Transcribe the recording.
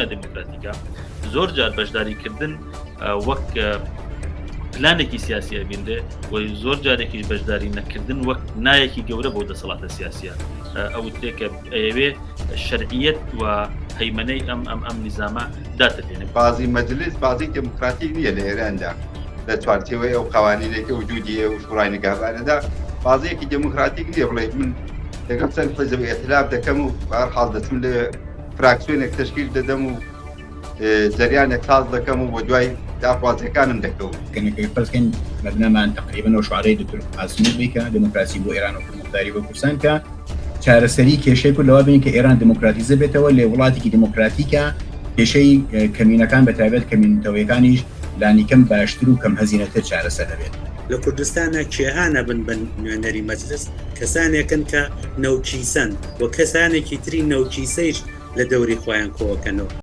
نادێموکراتیکە زۆر جار بەشداریکردن وەک پلانێکی سیاسی ئەبینرێ و زۆر جارێکیش بەشداری نەکردن وەک نایەکی گەورە بۆ دەسەڵاتە سیاسیە ئەوترێ کە ئەیەوێ شەرعیەت و هەیمەنەی ئەم ئەم ئەم نیزامە داتەپێنێ. بازی مەجلیس بازی دێموکراتیک نییە لە ئێراندا لە چوارچێوەی ئەو قوانینەی کە وجودی هەیە و شوڕای نگهبانەدا بازیەکی دێموکراتیک نییە بڵێ من لەگەڵ چەند حیزب ئیئتلاف دەکەم و بەهەرحاڵ دەچم لێ فراکسیۆنێک تەشکیل دەدەم و جەریانێک ساز دەکەم و بۆ دوای داخوازیەکانم دەکەوم. کەمێک فەرز کەین مەبنامان تەقریبەن ئەو شعارەی دکتۆر قاسمی بی کە دێموکراسی بۆ ئێران و خودموختاری بۆ کوردستان کە چارەسەری کێشەی کورد لەوە بین کە ئێران دێموکراتیزە بێتەوە لێ وڵاتێکی دێموکراتیکە کێشەی کەمینەکان بە تایبەت کەمینەتەوەیەکانیش لانیکەم باشتر و کەم هەزینەتر چارەسەر دەبێت. لە کوردستانا کێها نەبن بە نوێنەری مەجلس کەسانێکن کە نەوکیسەن و کەسانێکی تری نەوکیسەیش لە دەوری خۆیان کۆکەنەوە.